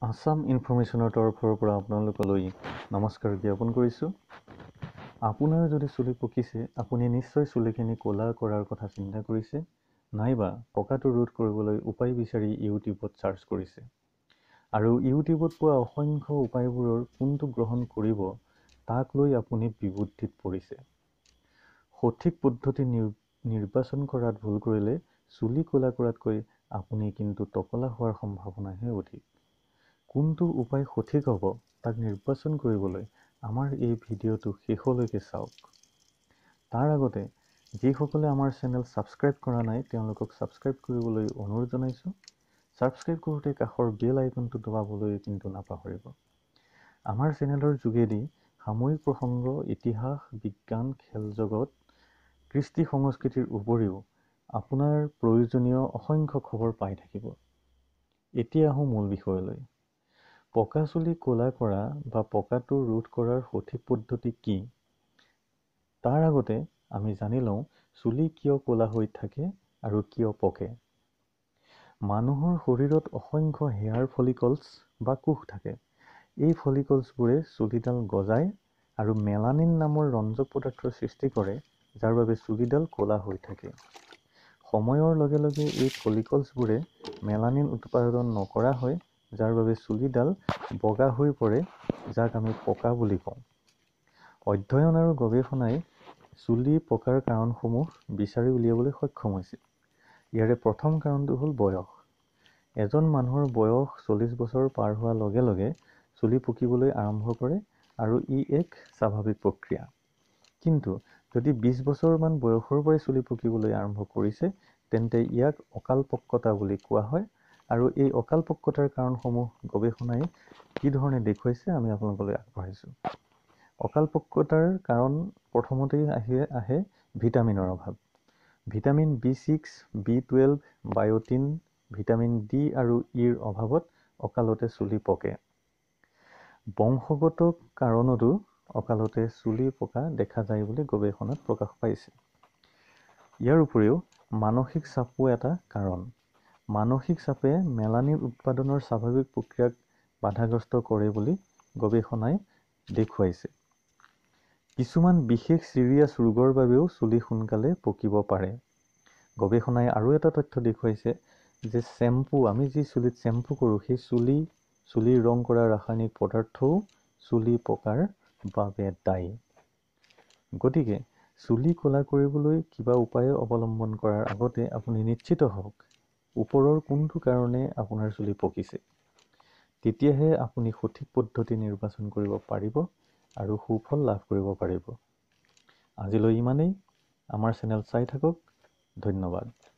আছাম ইনফৰমেশ্যনৰ তৰফৰ পৰা আপোনালোকলৈ নমস্কাৰ জ্ঞাপন কৰিছোঁ। আপোনাৰ যদি চুলি পকিছে, আপুনি নিশ্চয় চুলিখিনি ক'লা কৰাৰ কথা চিন্তা কৰিছে, নাইবা পকাটো ৰোধ কৰিবলৈ উপায় বিচাৰি ইউটিউবত চাৰ্চ কৰিছে আৰু ইউটিউবত পোৱা অসংখ্য উপায়বোৰৰ কোনটো গ্ৰহণ কৰিব তাক লৈ আপুনি বিবুদ্ধিত পৰিছে। সঠিক পদ্ধতি নিৰ্বাচন কৰাত ভুল কৰিলে চুলি ক'লা কৰাতকৈ আপুনি কিন্তু টকলা হোৱাৰ সম্ভাৱনাহে অধিক। কোনটো উপায় সঠিক হ'ব তাক নিৰ্বাচন কৰিবলৈ আমাৰ এই ভিডিঅ'টো শেষলৈকে চাওক। তাৰ আগতে যিসকলে আমাৰ চেনেল ছাবস্ক্ৰাইব কৰা নাই, তেওঁলোকক ছাবস্ক্ৰাইব কৰিবলৈ অনুৰোধ জনাইছোঁ। ছাবস্ক্ৰাইব কৰোঁতে কাষৰ বেল আইকনটো দবাবলৈ কিন্তু নাপাহৰিব। আমাৰ চেনেলৰ যোগেদি সাময়িক প্ৰসংগ, ইতিহাস, বিজ্ঞান, খেল জগত, কৃষ্টি সংস্কৃতিৰ উপৰিও আপোনাৰ প্ৰয়োজনীয় অসংখ্য খবৰ পাই থাকিব। এতিয়া আহোঁ মূল বিষয়লৈ। পকা চুলি ক'লা কৰা বা পকাটো ৰোধ কৰাৰ সঠিক পদ্ধতি কি? তাৰ আগতে আমি জানি লওঁ চুলি কিয় ক'লা হৈ থাকে আৰু কিয় পকে। মানুহৰ শৰীৰত অসংখ্য হেয়াৰ ফলিকলছ বা কোষ থাকে। এই ফলিকলছবোৰে চুলিডাল গজায় আৰু মেলানিন নামৰ ৰঞ্জক পদাৰ্থৰ সৃষ্টি কৰে, যাৰ বাবে চুলিডাল ক'লা হৈ থাকে। সময়ৰ লগে লগে এই ফলিকলছবোৰে মেলানিন উৎপাদন নকৰা হয়, যাৰ বাবে চুলিডাল বগা হৈ পৰে, যাক আমি পকা বুলি কওঁ। অধ্যয়ন আৰু গৱেষণাই চুলি পকাৰ কাৰণসমূহ বিচাৰি উলিয়াবলৈ সক্ষম হৈছে। ইয়াৰে প্ৰথম কাৰণটো হ'ল বয়স। এজন মানুহৰ বয়স 40 বছৰ পাৰ হোৱাৰ লগে লগে চুলি পকিবলৈ আৰম্ভ কৰে আৰু ই এক স্বাভাৱিক প্ৰক্ৰিয়া। কিন্তু যদি 20 বছৰমান বয়সৰ পৰাই চুলি পকিবলৈ আৰম্ভ কৰিছে, তেন্তে ইয়াক অকাল পক্কতা বুলি কোৱা হয়। আৰু এই অকাল পক্কতাৰ কাৰণসমূহ গৱেষণাই কি ধৰণে দেখুৱাইছে আমি আপোনালোকলৈ আগবঢ়াইছোঁ। অকাল পক্কতাৰ কাৰণ প্ৰথমতেই আহে ভিটামিনৰ অভাৱ। Vitamin B6, B12, biotin, vitamin D আৰু ইৰ অভাৱত অকালতে চুলি পকে। বংশগত কাৰণতো অকালতে চুলি পকা দেখা যায় বুলি গৱেষণাত প্ৰকাশ পাইছে। ইয়াৰ উপৰিও মানসিক চাপো এটা কাৰণ। মানসিক চাপে মেলানিন উৎপাদনৰ স্বাভাৱিক প্ৰক্ৰিয়াক বাধাগ্ৰস্ত কৰে বুলি গৱেষণাই দেখুৱাইছে। কিছুমান বিশেষ চিৰিয়াছ ৰোগৰ বাবেও চুলি সোনকালে পকিব পাৰে। গৱেষণাই আৰু এটা তথ্য দেখুৱাইছে যে শ্বেম্পু, আমি যি চুলিত শ্বেম্পু কৰোঁ, সেই চুলিৰ ৰং কৰা ৰাসায়নিক পদাৰ্থও চুলি পকাৰ বাবে দায়ী। গতিকে চুলি ক'লা কৰিবলৈ কিবা উপায় অৱলম্বন কৰাৰ আগতে আপুনি নিশ্চিত হওক ওপৰৰ কোনটো কাৰণে আপোনাৰ চুলি পকিছে, তেতিয়াহে আপুনি সঠিক পদ্ধতি নিৰ্বাচন কৰিব পাৰিব আৰু সুফল লাভ কৰিব পাৰিব। আজিলৈ ইমানেই। আমাৰ চেনেল চাই থাকক। ধন্যবাদ।